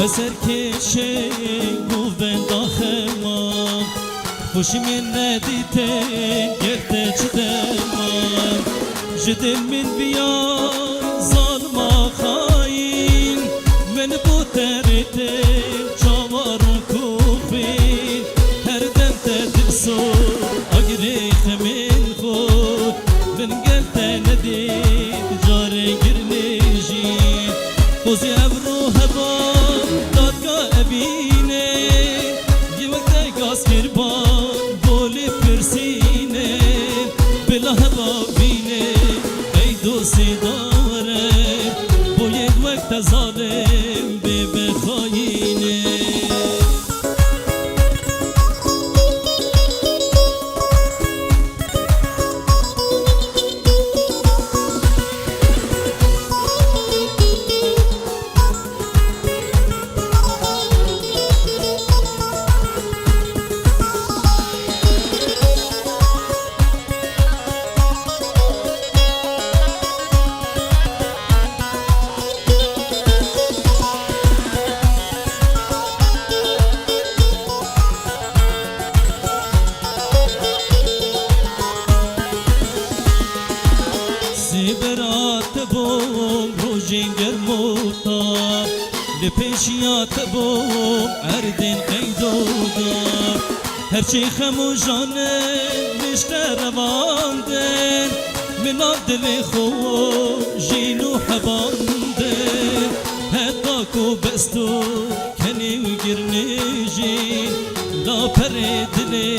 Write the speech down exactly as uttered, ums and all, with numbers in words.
Serkêşê govenda xema, xweşî min nedîtê, gel te çi dema. Ji dil min viya zalma xayîn, min bo te rê tê çawa rû ku xwîn. Her dem te dil so agirê xemên xwe, min gel te nedît carê girnêjî. Xwezî ev ro heba dadga evînê, yê wek te gaz kirban bolê pirsînê. Bila heba vînê qeydo sêdare, bo yê wek te zalim bê vexayînê. Sêbera te bûm rojên germ û tav, li pêşiya te bûm erdên qeyd û gav. Her çi xem û janê min ji te revandin, min nav dilê xwe jîn û hebandin. Heta ku bes tu kenî û girnêjî, laperê dilê